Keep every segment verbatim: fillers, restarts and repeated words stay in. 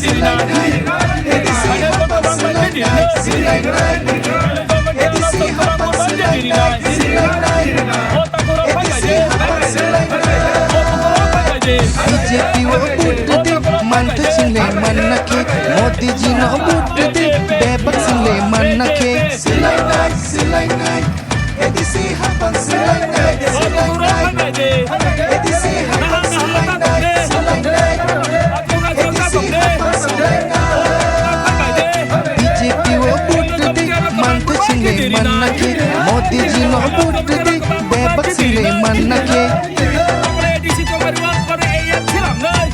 B J P o vote di, mantri single manna khe, Modi ji no vote di, bebak single manna khe. Silainai, silainai, A D C hapang silainai, silainai, A D C hapang silainai, silainai, A D C hapang silainai. B J P o vote di, mantri single manna khe, Modi ji no vote di, bebak single manna khe. A D C tongmani wak pada A M selam nai.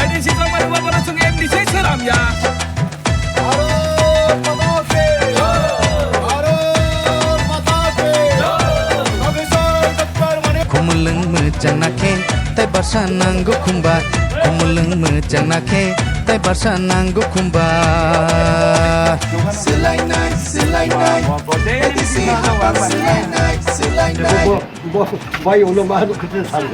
A D C tongmani wak pada sung M D C selam ya. Khumulwng mwchangna khe, tei barsa nango khumba. Khumulwng mwchangna khe, tei barsa nango khumba. Silainai, silainai, A D C hapang silainai, silainai. Bo, bo, bai ulo ma ko kete sal.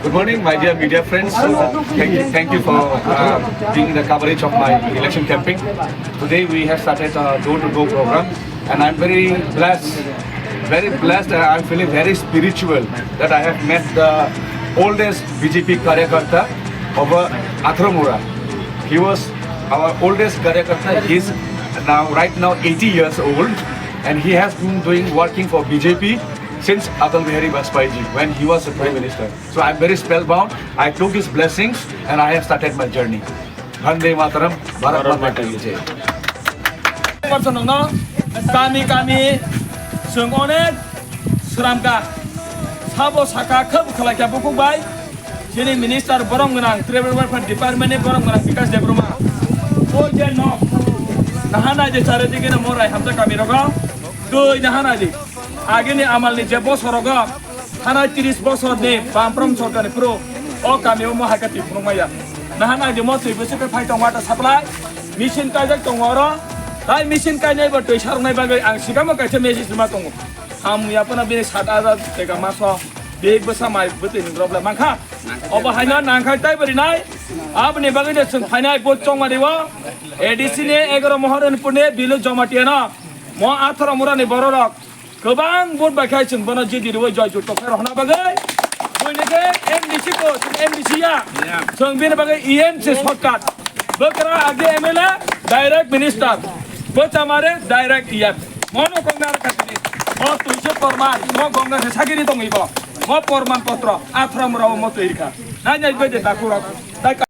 Good morning, my dear media friends. Thank you, thank you for uh, being the coverage of my election campaign. Today we have started a door-to-door program, and I'm very blessed, very blessed, and I'm feeling very spiritual that I have met the oldest B J P karyakarta of uh, Atharomura. He was our oldest karyakarta. He's now, right now, eighty years old, and he has been doing, working for B J P since Atal Bihari Vajpayee ji, when he was the Prime Minister. So I'm very spellbound. I took his blessings and I have started my journey. Vande Mataram, Bharat Mata ki jai. Person no kami kami sung onek sramka sabo saka khab khalai kya bukuk bai. Chini minister borom gwnang, tribal welfare department ni borom gwnang Bikash Debbarma. O je no nahana je chare digi na morai hamsa kami rogo. Tui nahana di. Agini amal ni je bosorogo. Thanai tris bosor ni Bampram sorkar ni phuru o kami o mohai kati phunuk maya. Nahan ang jemo twi bwswk khe phai tongo water supply. Machine kaijak tongo oro. Tai machine kainai bo twi saroknai bagwi ang sikamo kaisa message rwma tongo. Hamya phano bini sat hajar teka maso big bwsa mai bwtwi ni drop le mankha. Obo haino nangkhai tai bwrwi nai. Aboni bagwi de chwng phainai bo chongmani o A D C ni egaro Moharanpur ni Bilu Jamatia no mo Atharomura ni bororok. Kwbang vote bai khai chwng bono jidi rwui joy jur tokthai rw hwnna bagwi. Buini khe M D C bo, chwng M D C ya. Chwng bini bagwi E M se shortcut. Bwkra age M L A, direct minister. Bwchamare, direct E M. Mono kok naro khatini. Mo tuise porman, mo gongna se sagiri tongwi bo. Mo porman potro, Atharomura o mo twi rikha. Nai nai bai de dakurok. Tai